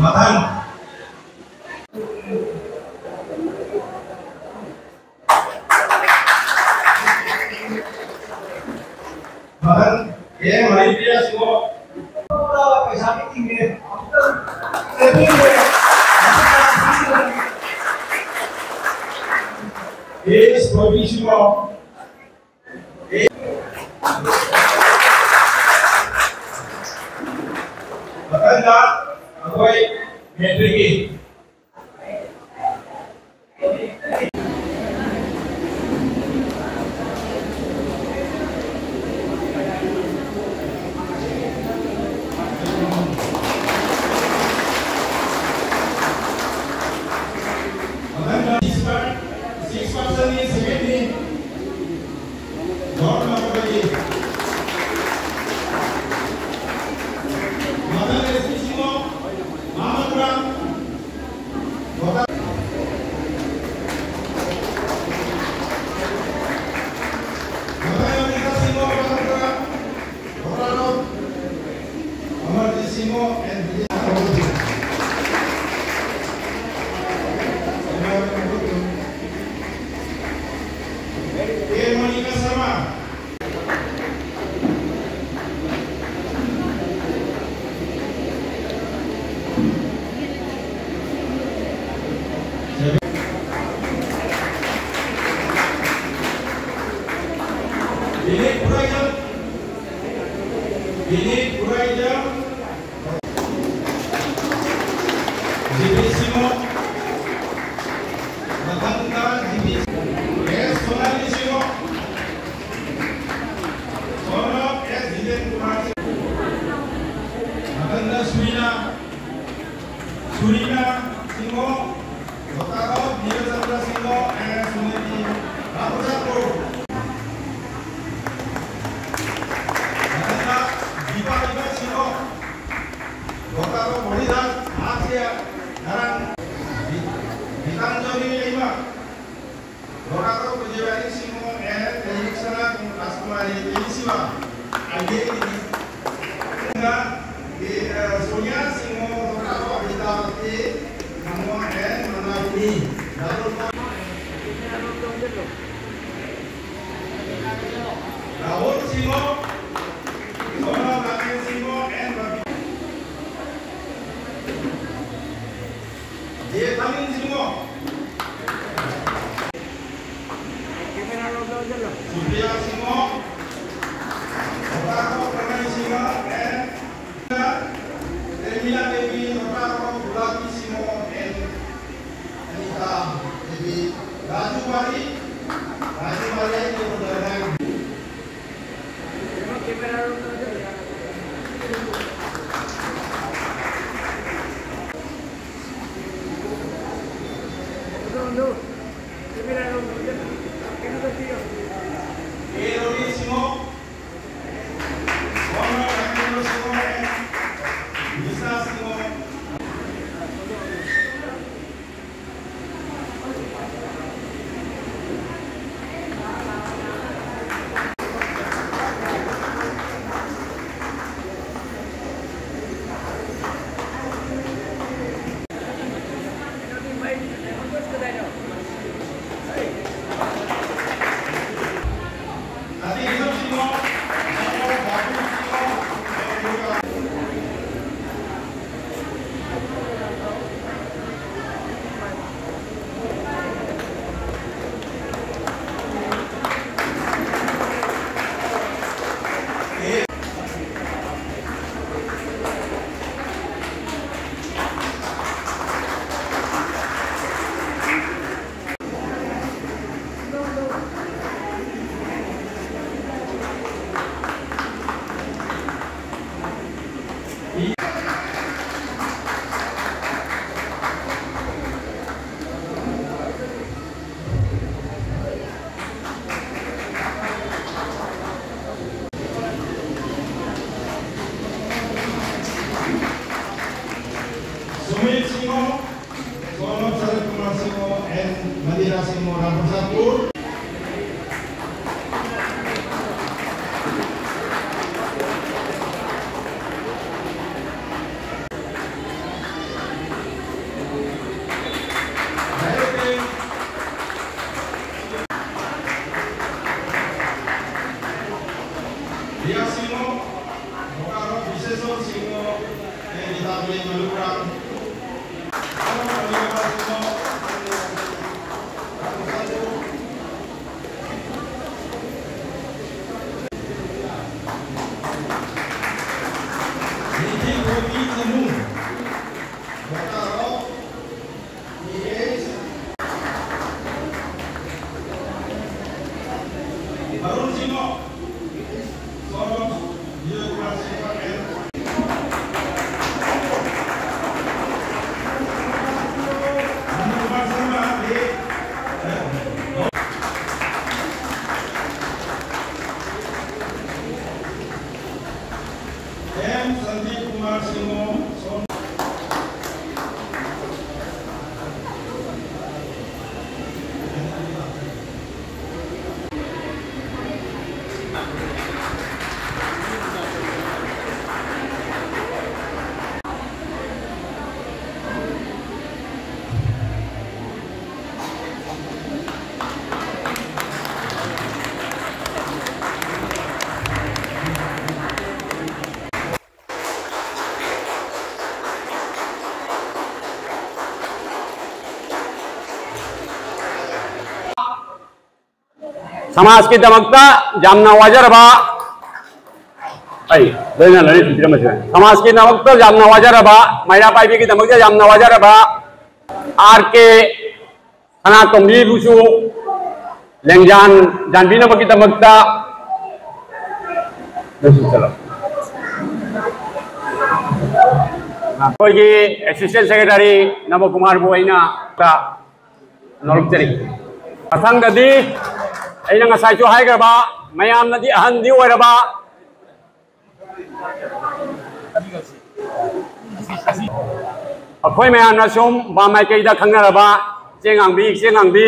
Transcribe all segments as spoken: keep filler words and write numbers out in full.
ꯃꯊꯪ꯫ ꯃꯊꯪ꯫ ꯑꯦ, ꯃꯅꯤꯄꯨꯔ ꯁꯤꯡꯉꯣ꯫ ꯄꯩꯁꯥ ꯄꯤꯅꯤꯡꯉꯦ꯫ ꯑꯦ, ꯊꯣꯏꯕꯤ ꯁꯤꯡꯉꯣ꯫ ꯃꯊꯪꯗ ꯑꯩꯈꯣꯏ ꯃꯦꯇ꯭ꯔꯤꯛꯀꯤ꯫ ꯃꯊꯪꯗ six percent ꯅꯤ, second ꯅꯤ꯫ ꯃꯊꯪꯗ ꯁꯤꯁꯤꯃꯣ, ꯃꯥꯃꯒ꯭ꯔꯥꯝ꯫ ꯃꯊꯪꯗ G P S Sonali Singh, son of S Jiten Kumar Singh, ꯃꯊꯪꯗ Surina, ꯁꯨꯔꯤꯅꯥ Singh, daughter of Neeraj Chandra Singh and Suniti ꯔꯥꯝꯄ꯭ꯔꯁꯥꯗ ꯀꯧꯔ꯫ ꯃꯊꯪꯗ ꯗꯤꯄꯥ ꯏꯕꯣꯛ ꯁꯤꯡꯍ, daughter of ꯍꯣꯂꯤꯗꯥꯁ ꯃꯍꯥꯁꯌ ꯅꯔꯥꯡ, ꯒꯤ-, Gitanjali Leima, daughter of Bijaybai Singh and Leimasana Rajkumari Telisiba, I B F ꯀꯤꯅꯤ꯫ ꯑꯗꯨꯒ, ꯑꯦ, ꯑ, Sonia Singh, daughter of Rita ꯑꯞꯇꯦ Singh and ꯃꯅꯥꯂꯤꯅꯤ꯫ Rahul Singh, daughter of Rakesh Singh and ꯕꯕꯤ꯫ Dev ꯊꯥꯅꯤꯜ Singh, Supriya Singh, ꯄ꯭ꯔꯃꯦꯁ Singh and ꯄ꯭ꯔꯦꯃꯤꯂꯥ Devi, daughter of ꯒꯨꯂꯥꯕꯤ Singh and Anita Devi, Raju ꯃꯥꯔꯤ, ꯔꯥꯖꯨ ꯃꯥꯔꯤ ꯍꯥꯏꯗꯤ Singho, son of Sarat Kumar Singho and Madira Singho, Ramprasad Pur. Ria Singho, Bokaro Biseswar Singho, and Gitami Maluram. M Sandeep Kumar Singho, ꯁꯃꯥꯖꯀꯤꯗꯃꯛꯇ ꯌꯥꯝꯅ ꯋꯥꯖꯔꯕ, ꯑꯩ ꯂꯣꯏꯅ ꯂꯣꯏꯅ ꯊꯝꯕꯤꯔꯝꯕꯁꯦ, ꯁꯃꯥꯖꯀꯤꯗꯃꯛꯇ ꯌꯥꯝꯅ ꯋꯥꯖꯔꯕ, ꯃꯩꯔꯥ ꯄꯥꯏꯕꯤꯒꯤꯗꯃꯛꯇ ꯌꯥꯝꯅ ꯋꯥꯖꯔꯕ, R ꯀꯦ ꯁꯅꯥꯇꯣꯝꯕꯤꯕꯨꯁꯨ ꯂꯦꯡꯖꯥꯟ ꯌꯥꯟꯕꯤꯅꯕꯒꯤꯗꯃꯛꯇ ꯑꯩꯈꯣꯏꯒꯤ ꯑꯦꯁꯤꯁꯇꯦꯟ ꯁꯦꯀ꯭ꯔꯦꯇꯔꯤ ꯅꯕꯀꯨꯃꯥꯔꯕꯨ ꯑꯩꯅ ꯅꯣꯂꯨꯛꯆꯔꯤ꯫ ꯃꯊꯪꯗꯗꯤ ꯑꯩꯅ ꯉꯁꯥꯏꯁꯨ ꯍꯥꯏꯈ꯭ꯔꯕ, ꯃꯌꯥꯝꯅꯗꯤ ꯑꯍꯟꯗꯤ ꯑꯣꯏꯔꯕ, ꯑꯩꯈꯣꯏ ꯃꯌꯥꯝꯅ ꯁꯨꯝ ꯕꯥꯝ ꯃꯥꯏꯀꯩꯗ ꯈꯪꯅꯔꯕ ꯏꯆꯦ ꯉꯥꯡꯕꯤ, ꯏꯆꯦ ꯉꯥꯡꯕꯤ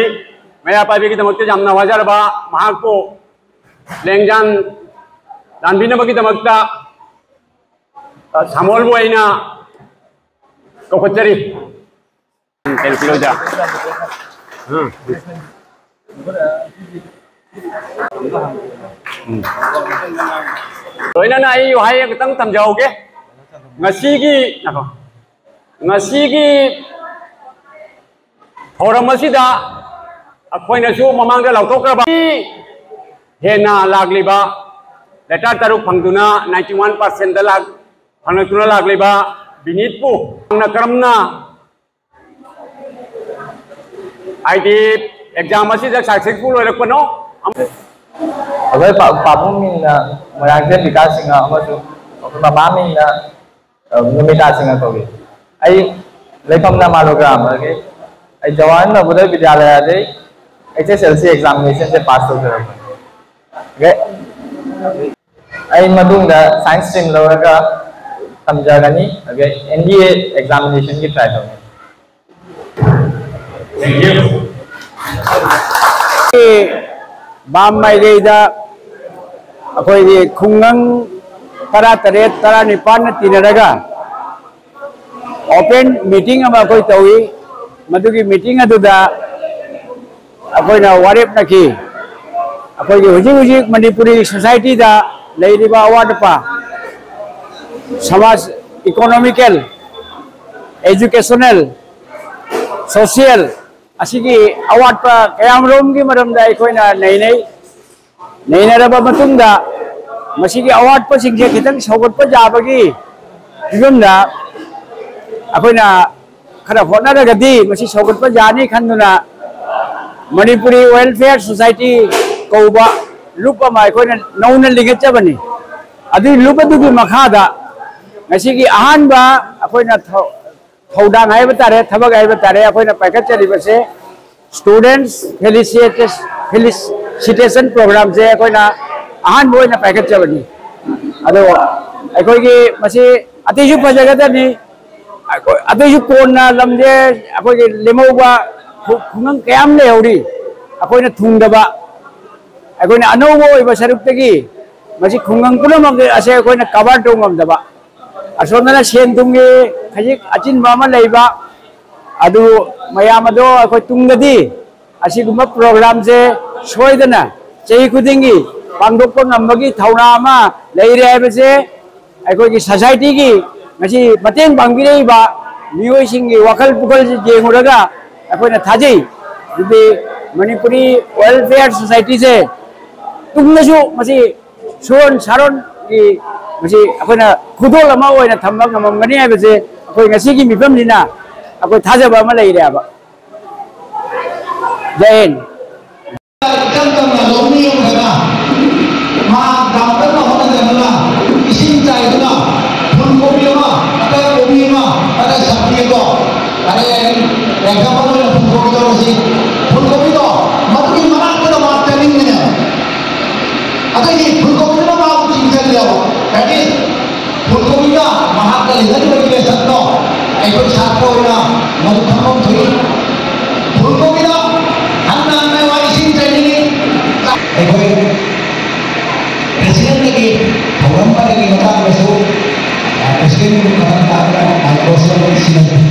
ꯃꯩꯔꯥ ꯄꯥꯏꯕꯤꯒꯤꯗꯃꯛꯇ ꯌꯥꯝꯅ ꯋꯥꯖꯔꯕ, ꯃꯍꯥꯛꯄꯨ ꯂꯦꯡꯖꯥꯟ ꯂꯥꯟꯕꯤꯅꯕꯒꯤꯗꯃꯛꯇ, ꯑ, ꯁꯥꯃꯣꯜꯕꯨ ꯑꯩꯅ ꯀꯧꯈꯠꯆꯔꯤ꯫ ꯎꯝ, ꯀꯩꯅꯣ ꯄꯤꯔꯣꯏꯗ꯫ ꯎꯝ꯫ ꯎꯝ꯫ ꯂꯣꯏꯅꯅ ꯑꯩ ꯋꯥꯍꯩ ꯑꯃꯇꯪ ꯊꯝꯖꯍꯧꯒꯦ꯫ ꯉꯁꯤꯒꯤ, ꯉꯥꯏꯈꯣ꯫ ꯉꯁꯤꯒꯤ ꯊꯧꯔꯝ ꯑꯁꯤꯗ ꯑꯩꯈꯣꯏꯅꯁꯨ ꯃꯃꯥꯡꯗ ꯂꯥꯎꯊꯣꯛꯈ꯭ꯔꯕ ꯍꯦꯟꯅ ꯂꯥꯛꯂꯤꯕ, ꯂꯦꯇꯔ ꯇꯔꯨꯛ ꯐꯪꯗꯨꯅ ninety one percent ꯂꯥꯛ-, ꯐꯪꯂꯛꯇꯨꯅ ꯂꯥꯛꯂꯤꯕ ꯕꯤꯅꯤꯠꯄꯨ ꯅꯪꯅ ꯀꯔꯝꯅ, ꯍꯥꯏꯗꯤ, ꯑꯦꯛꯖꯥꯝ ꯑꯁꯤꯗ ꯁꯛꯁꯦꯁꯐꯨꯜ ꯑꯣꯏꯔꯛꯄꯅꯣ? ꯑꯩꯈꯣꯏ ꯄꯥ-, ꯄꯥꯕꯨꯡ ꯃꯤꯡꯅ ꯃꯣꯏꯔꯥꯡꯊꯦꯝ ꯕꯤꯀꯥꯁ ꯁꯤꯡꯍ ꯑꯃꯁꯨꯡ ꯑꯩꯈꯣꯏ ꯃꯃꯥ ꯃꯤꯡꯅ, ꯑ, ꯅꯨꯃꯤꯇꯥ ꯁꯤꯡꯍ ꯀꯧꯏ꯫ ꯑꯩ ꯂꯩꯐꯝꯅ ꯃꯥꯂꯣ ꯒ꯭ꯔꯥꯝꯗꯒꯤ꯫ ꯑꯩ ꯖꯋꯥꯍꯔ ꯅꯕꯣꯗꯌ ꯕꯤꯗ꯭ꯌꯥꯂꯌꯗꯒꯤ H S L C examination ꯁꯦ ꯄꯥꯁ ꯇꯧꯖꯔꯛꯄꯅꯤ꯫ ꯑꯗꯩ ꯑꯩ ꯃꯇꯨꯡꯗ science stream ꯂꯧꯔꯒ ꯇꯝꯖꯒꯅꯤ꯫ ꯑꯗꯩ N D A examination ꯒꯤ try ꯇꯧꯅꯤ꯫ ꯕꯥꯝ ꯃꯥꯏꯀꯩꯗ ꯑꯩꯈꯣꯏꯒꯤ ꯈꯨꯡꯒꯪ ꯇꯔꯥꯇꯔꯦꯠ, ꯇꯔꯥꯅꯤꯄꯥꯟꯅ ꯇꯤꯟꯅꯔꯒ open meeting ꯑꯃ ꯑꯩꯈꯣꯏ ꯇꯧꯏ꯫ ꯃꯗꯨꯒꯤ meeting ꯑꯗꯨꯗ ꯑꯩꯈꯣꯏꯅ ꯋꯥꯔꯦꯞꯅꯈꯤ꯫ ꯑꯩꯈꯣꯏꯒꯤ ꯍꯧꯖꯤꯛ ꯍꯧꯖꯤꯛ ꯃꯅꯤꯄꯨꯔꯤ society ꯗ ꯂꯩꯔꯤꯕ ꯑꯋꯥꯠ ꯑꯄꯥ, ꯁꯃꯥꯖ, economical, educational, social, ꯑꯁꯤꯒꯤ ꯑꯋꯥꯠꯄ ꯀꯌꯥꯃꯔꯣꯝꯒꯤ ꯃꯔꯝꯗ ꯑꯩꯈꯣꯏꯅ ꯅꯩꯅꯩ꯫ ꯅꯩꯅꯔꯕ ꯃꯇꯨꯡꯗ ꯃꯁꯤꯒꯤ ꯑꯋꯥꯠꯄꯁꯤꯡꯁꯦ ꯈꯤꯇꯪ ꯁꯧꯒꯠꯄ ꯌꯥꯕꯒꯤ ꯐꯤꯕꯝꯗ ꯑꯩꯈꯣꯏꯅ ꯈꯔ ꯍꯣꯠꯅꯔꯒꯗꯤ ꯃꯁꯤ ꯁꯧꯒꯠꯄ ꯌꯥꯅꯤ ꯈꯟꯗꯨꯅ Manipuri Welfare Society ꯀꯧꯕ ꯂꯨꯞ ꯑꯃ ꯑꯩꯈꯣꯏꯅ ꯅꯧꯅ ꯂꯤꯡꯈꯠꯆꯕꯅꯤ꯫ ꯑꯗꯨꯒꯤ ꯂꯨꯞ ꯑꯗꯨꯒꯤ ꯃꯈꯥꯗ ꯉꯁꯤꯒꯤ ꯑꯍꯥꯟꯕ ꯑꯩꯈꯣꯏꯅ ꯊꯧ-, ꯊꯧꯗꯥꯡ ꯍꯥꯏꯕ ꯇꯥꯔꯦ, ꯊꯕꯛ ꯍꯥꯏꯕ ꯇꯥꯔꯦ, ꯑꯩꯈꯣꯏꯅ ꯄꯥꯏꯈꯠꯆꯔꯤꯕꯁꯦ Students Felicitation, Felicitation Program ꯁꯦ ꯑꯩꯈꯣꯏꯅ ꯑꯍꯥꯟꯕ ꯑꯣꯏꯅ ꯄꯥꯏꯈꯠꯆꯕꯅꯤ꯫ ꯑꯗꯣ ꯑꯩꯈꯣꯏꯒꯤ ꯃꯁꯤ ꯑꯇꯩꯁꯨ ꯐꯖꯒꯗꯕꯅꯤ꯫ ꯑꯩꯈꯣꯏ ꯑꯗꯨꯏꯁꯨ ꯀꯣꯟꯅ ꯂꯝꯁꯦ ꯑꯩꯈꯣꯏꯒꯤ ꯂꯦꯝꯍꯧꯕ ꯈꯨ- ꯈꯨꯡꯒꯪ ꯀꯌꯥꯝ ꯂꯩꯍꯧꯔꯤ꯫ ꯑꯩꯈꯣꯏꯅ ꯊꯨꯡꯗꯕ, ꯑꯩꯈꯣꯏꯅ ꯑꯅꯧꯕ ꯑꯣꯏꯕ ꯁꯔꯨꯛꯇꯒꯤ ꯃꯁꯤ ꯈꯨꯡꯒꯪ ꯄꯨꯝꯅꯃꯛ ꯑꯁꯦ ꯑꯩꯈꯣꯏꯅ ꯀꯚꯔ ꯇꯧ ꯉꯝꯗꯕ, ꯑꯁꯣꯝꯗꯅ ꯁꯦꯟ ꯊꯨꯝꯒꯤ ꯈꯖꯤꯛ ꯑꯆꯤꯟꯕ ꯑꯃ ꯂꯩꯕ, ꯑꯗꯨ ꯃꯌꯥꯝ ꯑꯗꯣ ꯑꯩꯈꯣꯏ ꯇꯨꯡꯗꯗꯤ ꯑꯁꯤꯒꯨꯝꯕ ꯄ꯭ꯔꯣꯒ꯭ꯔꯥꯝꯁꯦ ꯁꯣꯏꯗꯅ ꯆꯍꯤ ꯈꯨꯗꯤꯡꯒꯤ ꯄꯥꯡꯊꯣꯛꯄ ꯉꯝꯕꯒꯤ ꯊꯧꯅꯥ ꯑꯃ ꯂꯩꯔꯦ ꯍꯥꯏꯕꯁꯦ ꯑꯩꯈꯣꯏꯒꯤ ꯁꯣꯁꯥꯏꯇꯤꯒꯤ ꯉꯁꯤ ꯃꯇꯦꯡ ꯄꯥꯡꯕꯤꯔꯛꯏꯕ ꯃꯤꯑꯣꯏꯁꯤꯡꯒꯤ ꯋꯥꯈꯜ ꯄꯨꯈꯜꯁꯤ ꯌꯦꯡꯉꯨꯔꯒ ꯑꯩꯈꯣꯏꯅ ꯊꯥꯖꯩ꯫ ꯑꯗꯨꯗꯤ ꯃꯅꯤꯄꯨꯔꯤ ꯋꯦꯜꯐꯤꯌꯔ ꯁꯣꯁꯥꯏꯇꯤꯁꯦ ꯇꯨꯡꯗꯁꯨ ꯃꯁꯤ ꯁꯨꯔꯣꯟ ꯁꯥꯔꯣꯟꯒꯤ ꯃꯁꯤ ꯑꯩꯈꯣꯏꯅ ꯈꯨꯗꯣꯜ ꯑꯃ ꯑꯣꯏꯅ ꯊꯝꯕ ꯉꯝꯃꯝꯒꯅꯤ ꯍꯥꯏꯕꯁꯦ ꯑꯩꯈꯣꯏ ꯉꯁꯤꯒꯤ ꯃꯤꯐꯝꯁꯤꯅ ꯑꯩꯈꯣꯏ ꯊꯥꯖꯕ ꯑꯃ ꯂꯩꯔꯦꯕ꯫ ꯖꯩ ꯍꯤꯟꯗ꯫ ꯏꯆꯝ ꯆꯝꯅ ꯂꯧꯃꯤ ꯑꯃꯈꯛꯅ ꯃꯥ ꯌꯥꯝ ꯀꯟꯅ ꯍꯣꯠꯅꯖꯗꯨꯅ ꯏꯁꯤꯡ ꯆꯥꯏꯗꯨꯅ ꯐꯨꯜ ꯀꯣꯕꯤ ꯑꯃ, ꯑꯗ ꯀꯣꯕꯤ ꯑꯃ, ꯑꯗ ꯁꯕꯖꯤ ꯑꯗꯣ, ꯑꯗꯩ ꯑꯦꯛꯖꯥꯝꯄꯜ ꯑꯣꯏꯅ ꯐꯨꯜ ꯀꯣꯕꯤ ꯂꯧꯔꯁꯤ꯫ ꯐꯨꯜ ꯀꯣꯕꯤꯗꯣ ꯃꯗꯨꯒꯤ ꯃꯅꯥꯛꯇꯨꯗ ꯃꯥ ꯆꯠꯅꯤꯡꯉꯤꯅꯦ꯫ ꯑꯗꯒꯤ ꯐꯨꯜ ꯀꯣꯕꯤꯗꯨꯅ ꯃꯥꯕꯨ ꯆꯤꯡꯁꯤꯜꯂꯦꯕ꯫ That is, ꯐꯨꯜ ꯀꯣꯕꯤꯗ ꯃꯍꯥꯛꯀ ꯂꯩꯅꯔꯤꯕ relationꯗꯣ ꯑꯩꯈꯣꯏ ꯁꯥꯇ꯭ꯔ ꯑꯣꯏꯅ ꯃꯗꯨ ꯈꯪꯐꯝ ꯊꯣꯛꯏ꯫ ꯐꯨꯜ ꯀꯣꯕꯤꯗ ꯍꯟꯅ ꯍꯟꯅ ꯃꯥ ꯏꯁꯤꯡ ꯆꯥꯏꯅꯤꯡꯉꯤ꯫ ꯑꯩꯈꯣꯏ presidentꯗꯒꯤ ꯊꯧꯔꯝ ꯄꯔꯤꯡꯒꯤ ꯃꯇꯥꯡꯗꯁꯨ, ꯑ, presidentꯒꯤ ꯃꯇꯥꯡꯗ microphone ꯁꯤꯟꯅꯖꯩ꯫